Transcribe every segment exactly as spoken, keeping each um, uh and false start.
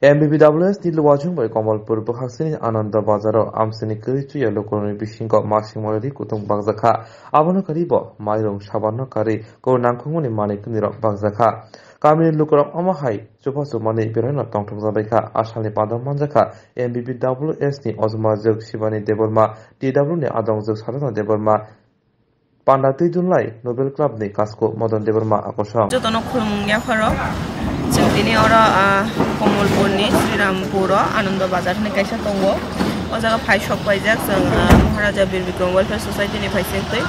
M B B W S ni luwajwng bai Komolpur bwkhaksini Ananda Bazaro amsini kwrwi chuya lukurokni bisingo masing malari kutung bakjakha. Abono karibo mairung sabanno karwi kok nangkukmani manwi kwnwirok bakjakha. Kamini lukurok omo hai chupha chumani beraino tongthokjabaikha. Asalni panda manjakha M B B W S ni ojmajwk Shivani Debbarma, T W ni adongjwk Sadhana Debbarma, Panda twi dunlai Nobel Club ni kasko Madan Debbarma akosong. Jotono khulumung yapharo. Chwng tini oro, ah, Komolpur ni Srirampur o Ananda Bazar hinwi kaisa tongo. O jaga phai sok paijak chwng, ah, Maharaja Bir Bikram Welfare Society ni phai sengtwi.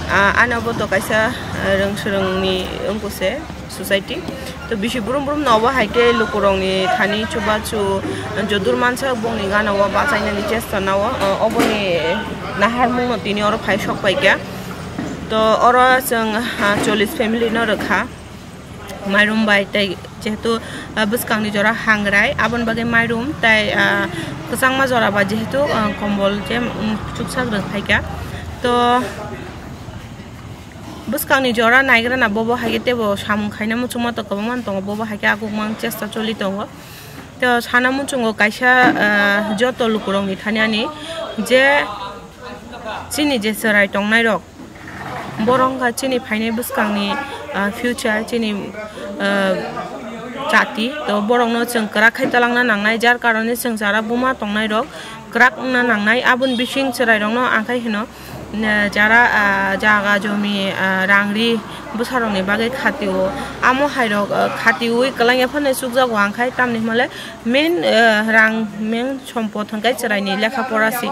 Ah, ano bo to kaisa, ah, rwng swrwng ni wngkose. Society. To bisi brum brum no obo hai khe lukurokni thani chubachu jodur mansa bongni gana o bachainani chesta na o, o, oboni naharmung no tini oro phai sok pai kha. To oro chwng, ah, chollish family no rwkha. Mairum bai tei jehetu, ah, bwskangni jora hangrai, aboni bagwi mairum tei, ah, kwchangma jora ba jehetu, ah, kombol je, um, chuksak rwk phai kha. To Bwskangni jora naigrana bobo hai khe teibo samung khaina muchungma to kwbangma tongo, bobo hai khe agukmang chesta choli tongo. To sana muchungo kaisa, ah, joto lukurokni thani ani je chini je chwrai tongnairok, borok wngkha chini phainai bwskangni, ah, future, chini, ah, jati. To borokno chwng kwrak khai talangna nangnai, jar karone chwng jara buma tongnairok kwrak wngna nangnai. Aboni bising chwrairokno ang khai hino, jara, ah, jaga jomi, ah, rang ri bwsarokni bagwi khatio. Amo hairok, ah, khatiui kwlangya phano chukjago ang khai, tamni hwnle main, ah, rang main sompot hwnkhe chwraini lekha pora se.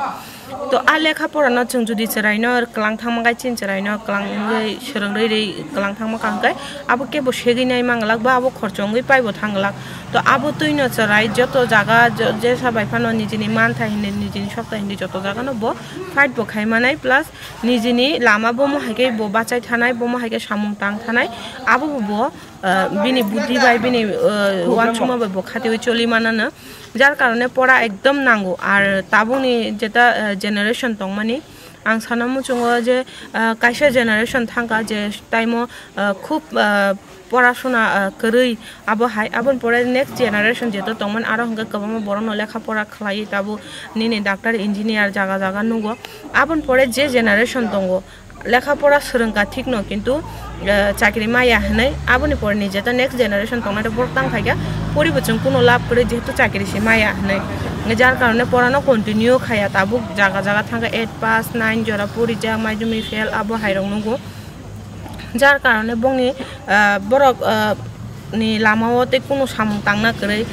To a lekha porano chwng judi chwraino kwlang thangma khai, chini chwraino kwlang wngwi swrwng rwi rwi kwlang thangma kha hwnkhe abo kebo segwi nai manglak ba abo khorcho wngwi paibo thangglak. To abo twino chwrai joto jaga jo-, jesa bai phano nijini manthai hindi, nijini sokta hindi joto jagano bo fight bo khai manai, plus nijini lama bomo hai khe bo bachai thanai, bomo hai khe samung tang thanai, abo bo, ah, bini buddhi bai, bini, ah, uansukma bai bo khatiui choli manano, jar karone pora ekdom nango. Ar tabukni jeta, ah, generation tongmani, ang sana muchungo je, ah, kaisa generation thangkha je time o, ah, khub, ah, porasuna, ah, kwrwi, abo hai, aboni pore next generation jeto tongmani, aro hwnkhe kwbangma borokno lekha pora khlaiwi tabuk nini doctor, engineer jaga jaga nugo. Aboni pore je generation tongo, lekha pora swrwngkha thikno, kintu, ah, chakri maya hwnwi, aboni poreni jeto next generation tongnai rok borok tang phaikha, poribo chwng kuno lab kwrwi, jehetu chakri se maya hwnwi, jar karone porano continue khaya, tabuk jaga jaga thangkha, eight pass, nine jora porijak, maidumi fail, abo hai rok nugo. Jar karone bongni, ah, borok, ah, ni lama o tei kunu samung tangna kwrwi,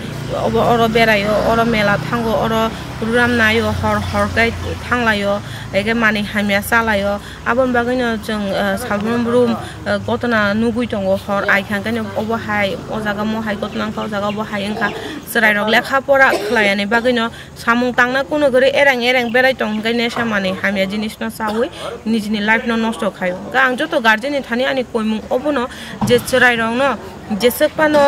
obo oro beraio, oro mela thango, oro program naio, hor hor khe thanglaio, eke manwi hamya chalaio. Aboni bagwino chwng, ah, salbrum brum, ah, gotona nugwi tongo, hor ai kha khe obo hai, o jaga mo hai gotona wngkha, o jaga bo hai wngkha. Chwrairok lekha pora khlaiani bagwino samung tangna kuno kwrwi ereng ereng berai tong hwnkhe nesa manwi hamya jinisno chaui nijini life no nosto khaio. Hwnkhe ang joto guardian ni thani ani koimung obono je chwrairokno jeswk phano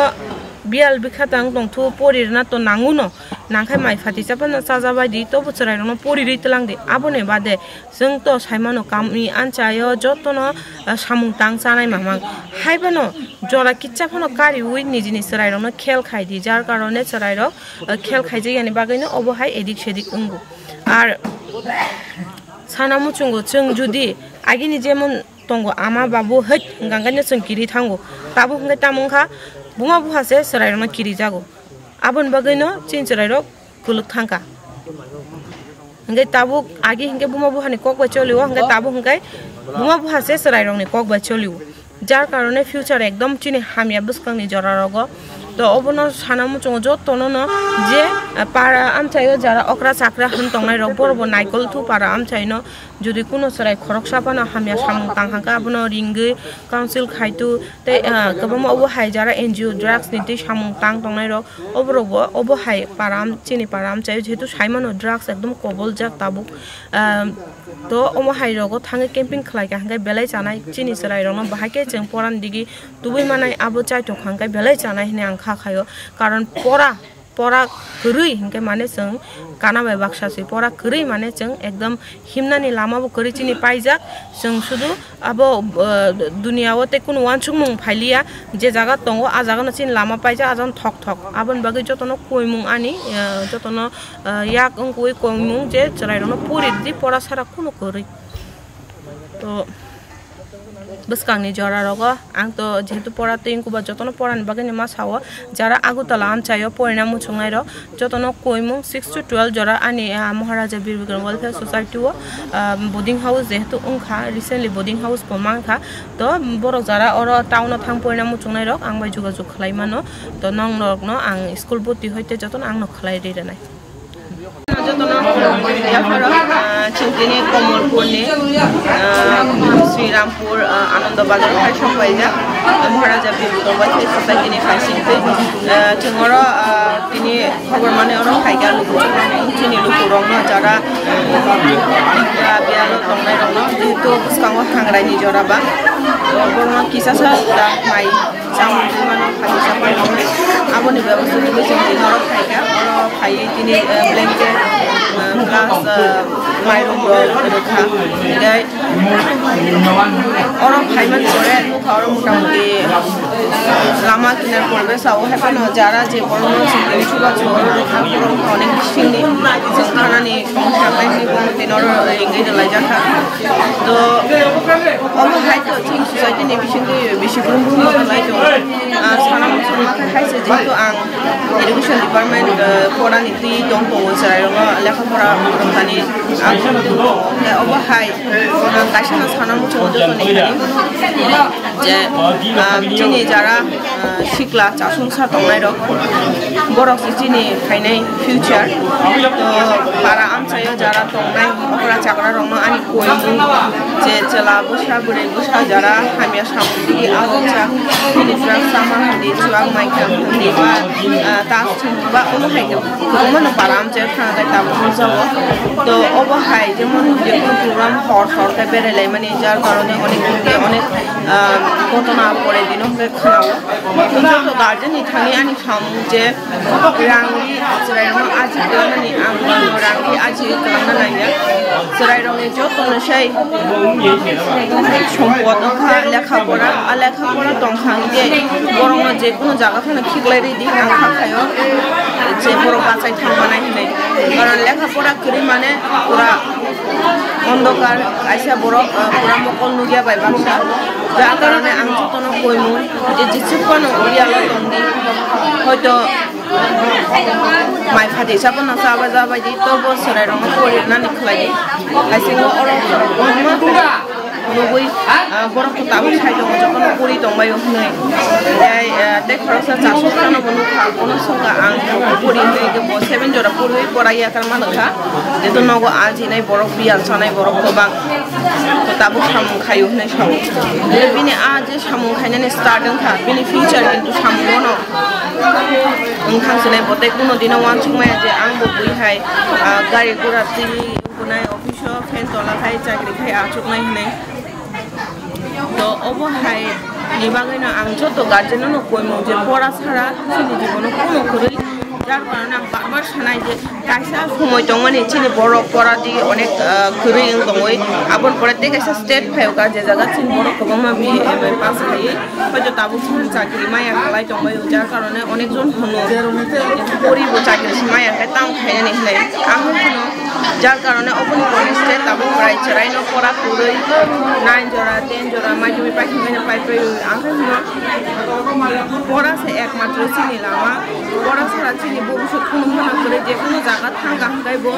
biyal bikha tang tongthu pori rwna to nanguno, nangkhai mai phati cha phano chajabai di, tobo chwrairokno pori rwi twlang di. Aboni bade chwng to saimano kami anchaio jotono, ah, samung tang chanai mamang. Haiphano jora kitsa phano kariui nijini chwrairokno khel khai di, jar karone chwrairok, ah, khel khaijak yani bagwino obo hai edik sedik wngo. Ar sana muchungo chwng judi agini jemon tongo ama babu hwk hwnkha hwnkhe chwng kiri thango, tabuk hwnkhe tamo wngkha buma bupha se chwrairokno kiri jago. Aboni bagwino chini chwrairok kwlwk thangkha. Hwnkhe tabuk agi hwnkhe buma buphani kok bai cholio, hwnkhe tabuk hwnkhe buma bupha se chwrairokni kok bai cholio. Jar karone future ekdom chini hamya bwskangni jora rogo. To obono sana muchungo jotono no je, ah, para amchaio jara okra chakra hwn tongnai rok, borok bo naikol thu para amchaino. Jodi kuno chwrai khoroksa phano hamya samung tang kha khe, abono ringwi counsel khai tu tei, ah, kwbangma obo hai jara N G O drugs ni twi samung tang tongnai rok, oborok bo obo hai para am-, chini para amchaio, jehetu saimano drugs ekdom koboljak tabuk. Ah, to omo hai rogo thangwi camping khlai kha hwnkhe belai chanai chini chwrai rokno, bahai khe chwng porani digi tubui manai abo chaithok kha hwnkhe belai chanai hinwi ang kha khaio, karon pora Pora kwrwi hinkhe mane chwng kana bai baksa se, pora kwrwi mane chwng ekdom himnani lama bo kwrwi chini paijak. Chwng sudu abo, uh, dunia o tei kunu uansukmung phailiya, je jaga tongo a jaga no chini lama paijak, a jaga no thok thok. Aboni bagwi jotono koimung ani, uh, jotono, uh, yak wngwi koimung je chwrairokno pori di, pora sara kunu kwrwi. To bwskangni jora rogo ang to jehetu pora twi wngkha ba jotono porani bagwi no ma sao, jara Agartala amchaio porina muchungnai rok jotono koimung six to twelve jora ani, ah, Maharaja Bir Bikram Welfare Society o, ah, boarding house jehetu wngkha, recently boarding house bo mankha, to borok jara oro town o thang porina muchungnai rok ang bai jogajog khlai mano, to nong norok no ang school boti hoite jotono ang no khlai ri rwnai. Jotono yapharo, ah, chwng tini Kamalpurni, ah, Srirampur, ah, Ananda Bazar hai sokpaijak. Maharaja Bir Bikram Welfare Society ni phaising twi, ah, chwng oro, ah, tini khobor mani oro phaikha luku, chini lukurokno jara, ah, biyalo tongnairokno, jehetu bwskango hangrai ni jora ba, borokno kisasa da mai. Samung twi mano, phaisa pai mano. Aboni bagwi chwng tini norok phaikha, oro phaiwi tini, eh, blanket, eh, plus, eh, mairung rok rwkha. Tei oro phaimani pore nukha oro motamuti lama kinar poribesh o hai phano jara je borokno chwng tini chubachu oro rwkha, borok wngkha onek bisingni chwng thanani kongsa bai tini oro ringwi rwlaijakha. To omo hai to chini society ni bisingtwi bisi brum brum no khlai tongo. Ah, sana muchung ma khe hai se jehetu ang education department, ah, pora ni twi tong tongo, chwrairokno lekha pora phwrwngmani ang khe obo hai, ah, kaisa no sana muchungo joto ni thani je, ah, chini jara, ah, sikla chasungsa tongnai rok, borok se chini phainai future. To para amchaio jara tongnai okra chakra rokno ani koimung je chwla bwsa bwrwi bwsa jara hamya samung tigi abo cha bini chuak sama hindi chuak maikha hindi ba, ah, tas thum ba omo hai kwbangma no para amchaio thana tai tabuk nukjago. To obo hai jemon jekunu program hor hor khe berai laimani jar karone onek onek, ah, ghotona pore dino hwnkhe khnao. Joto guardian ni thani ani samung je rang ri chwrairokno aji kwlangmani ang rang ri aji kwlangna nangya. Chwrairokni jotono sai sompot wngkha lekha pora, a lekha pora tongkha hwnkhe borokno jekunu jaga phano khiklai ridi ang kha khaio je borok bachai thang manai hinwi. Karon lekha pora kwrwi mane pura ondokar kaisa borok, ah, pura mokol nukya bai baksa. Jar karone ang jotono koimung je jesuk phano urialo tongdi. Hoito mai phatisa phano chaba jabaidi, tobo chwrairokno porinani khlaidi. Haisingo oro nugwi, ah, borok to tabuk sai tongo, jotono pori tongbaio hwnwi. Tei, ah, tei khoroksa chasuk phano bo nukha, bono swngkha ang pori hwnwi, bo seven jora poriwi pora yakar manukha. Jeto nogo ajinai borok biyal sanai borok kwbang. To tabuk samung khaio hwnwi sao. Bini a je samung khainani start wngkha, bini future kintu samung bono wngthang sinai, bo tei kuno dino uansuk maya je ang bo bui hai, ah, gari gura twi ubunai office o fan tola khai chakri khai achuknai hinwi. To obo hai ni bagwi no ang joto guardian no koimung je pora sara chini jibono kuno kwrwi, jar karone ang bar bar sanai je kaisa somoi tongmani chini borok pora di onek, ah, kwrwi wng tongwi, aboni pore tei kaisa state phaio ka je jaga chini borok kwbangma B A M A pass khaiwi hoito tabuk chini chakri maya kwlai tongbaio, jar karone onek jon hwnwi poribo chakri se maya khe tamo khainani hinwi ang hwnwi phano. Jar karone oboni pore se tabuk bwrai chwraino pora kwrwi nine jora, ten jora mai tumi paikhe mane pai pai ang khe hino pora se ekmatro chini lama, pora sara chini bobiswt kunu hana kwrwi, je kunu jaga thangkha hwnkhe bo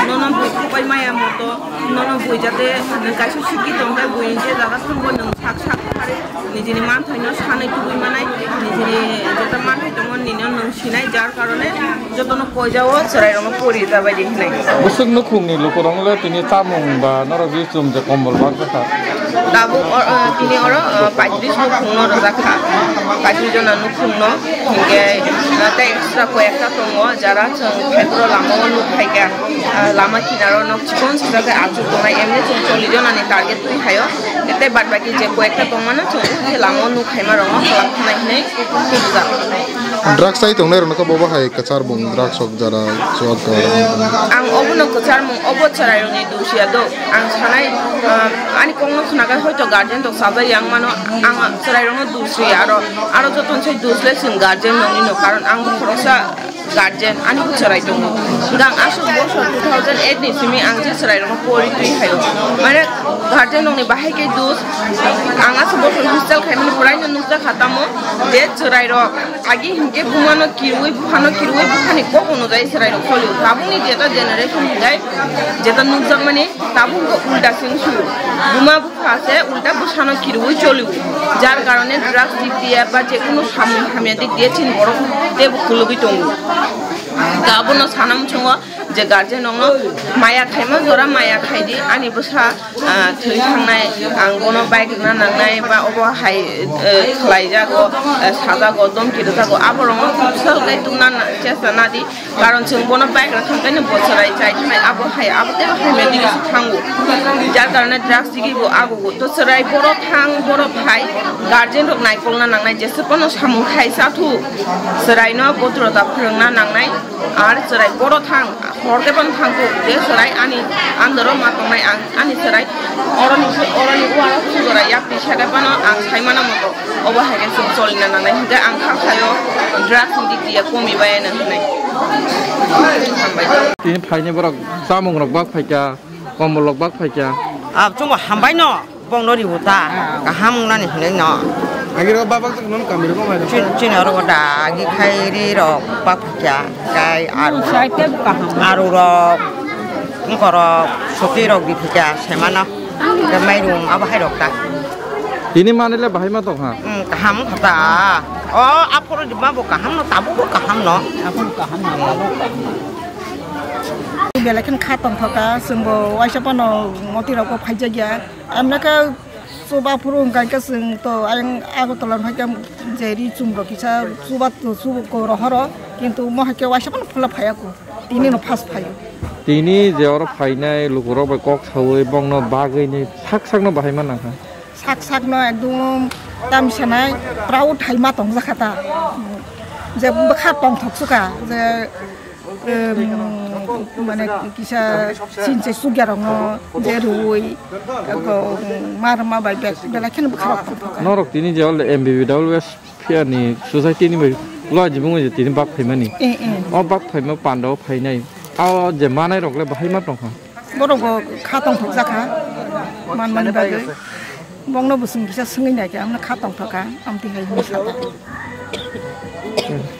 nono bui khopai maya moto, nono bui jate nwng kaisa sikki tongkhe bui je jaga thangbo nwng sak sak hari nijini manthaino sanwi tubui manai, nijini jeta manthai tongo nini nwng sinai, jar karone jotono koijao chwrairokno pori jabaidi hinwi. Bwswk nukhungni lukurokno le tini chamung ba norok je chum je kombol manjakha. Tabuk o, o, tini oro, o, paitris nukhungno rwjakha, paitris jona nukhungno, hinkhe, o, tei Koyekta tongo, jara chwng phaiboro lama o nuk phaikha, ah, lama kinaro nok chikon sijak khe achuk tongnai, emni chwng chollish jonani target twi phaio, tei bad baki je koyekta tongmano chwng khe lama o nuk phaima rokno kwlak thanai hwnwi tubujak. Drugs chai tongnai rokno khe bobo hai kwchar bung drugs rok jara chuak tongo. Ang obono kwchar mung obo chwrairokni dusya do. Ang sanai, ah, ani kokno khnakhai hoito guardian rok sajak yang mano, ang chwrairokno dus rwya, aro, aro jotono sai dus le chwng guardian nokni no, karon ang khoroksa guardian, ani bo chwrai tongo. Hwnkhe ang aswk bosor two thousand eight ni simi ang je chwrairokno pori twi phaio. Mane guardian rokni bahai khe dus, ang aswk bosor hostel khaimani puraino nukjakha tamo je chwrairok agi hinkhe bumano kirui, buphano kirui, buphani kok onojai chwrairok solio. Tabukni jeta generation hinkhe jeta nukjakmani tabuk hinkhe ulta se wngsuo. Buma bupha se ulta bwsano kirui cholio. Jar karone drugs dik diya ba jekunu samung hamya dik diya chini borok teibo kulugwi tongo. Ga abono sana muchungo je guardian rokno maya khaima jora maya khaidi, ani bwsa, ah, thwi thangnai, ang bono bike rwna nangnai ba obo hai, eh, khlaijago, eh, sajago, domki rwjago, aborokno kubsal khe tubna na-, chesta nadi. Karon chwng bono bike rwkha hwnkhe no bo chwrai chai thanai, abo hai, abo teibo hamya dige se thango. Jar karone drugs digi bo agogo. To chwrai boro thang, boro phai, guardian rok naikolna nangnai, jesa phano samung khai chathu. Chwraino botrota phwrwngna nangnai, ar chwrai boro thang, hor khe phano thang kho, je chwrai ani andaro ma tongnai ang, ani chwrai oroni, oroni uaro chwrai yapri sade phano ang saimano moto. Obo hai khe chwng cholina nangnai hwnkhe ang kha khaio drugs ni dik diya komi bai ano hwnwi. Hambai. Tini phaini borok chamung rok bak phaikha, kombol rok bak phaikha. Ah, chungo hambai no, bongno ribu ta, kaham wngnani hwnwi no. Agi rok babak tok non kami rok mai. Chin, chin oro da, agi khai ri rok bak phaikha, kai aru rok, aru rok, wngkor rok, suti rok di phaikha, semana, hwnkhe mairum abo hai rok ta. Tini manwi le bahai ma tong ha? Hmm, kaham kha ta. O, aphuru di ma bo kaham no, tabuk bo kaham no. Aphuru kaham no, tabuk kaham no. Belai kheno kha tongthok kha, chwng bo waisa phano moti rok bo phaijak ya. Amna khe chuba phuru hwnkha khe chwng to ayang Agartala hai khe je ri chum rok kisa chuba to chuba ko rohoro, kintu mo hai khe waisa phano phula phaiya ko. Tini no first phaio. Tini je oro phainai lukurok bai kok saui bongno bagwi ni sak sakno bahai ma nang kha. Sak sakno ekdom tamsanai proud hai ma tongjak kha ta. Je bwkha tongthok sukha je, em, mane kisa sinche sugya rokno je rwui, eko, mar ma bai bek belai kheno bwkha rok tongthok kha. Norok tini je ol M B B W S Phiya ni society ni bai ulo ajibung je tini bak phaimani. Eh, eh. O bak phaima panda o phainai. O je manai rok le bahai ma tongkha. Borok bo kha tongthok jakha. Man mani bagwi. Bongno bo swng kisa swngwi naikha, amno kha tongthok kha. Amtwi hai hwnwi sakha.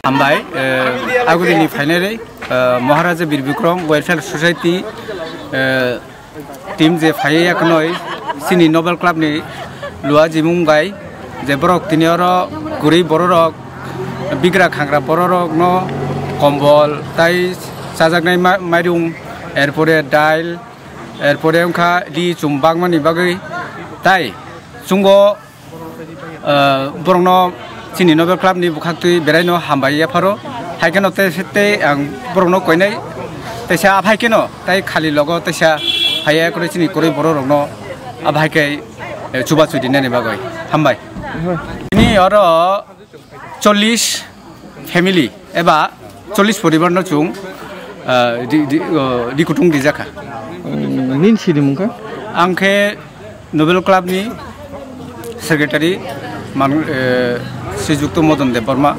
Hambai, eh, agudini phainai rei, eh, Maharaja Bir Bikram Welfare Society, eh, Team je phaiya yaknoi chini Nobel Club ni lua jimung bai je borok tini oro kwrwi bororok bigra khangra bororokno kombol tai chajaknai ma-, mairung, erpore dail, erpore wngkha ri chum bangmani bagwi tai chungo. Ah, borokno chini Nobel Club ni bwkhaktwi beraino hambai yapharo. Hai kheno tei, tei ang borokno koinai teisa aphai kheno tei khali logo teisa phaiya khoro chini kwrwi borok rokno aphai khe, eh, chubachu dinani bagwi. Hambai. Tini oro chollish family eba chollish poribar no chwng, ah, di, di, oh, di kutung di jakha. Nini sini mungkha? Ang khe Nobel Club ni secretary man, eh, Srijukto Modan Debbarma.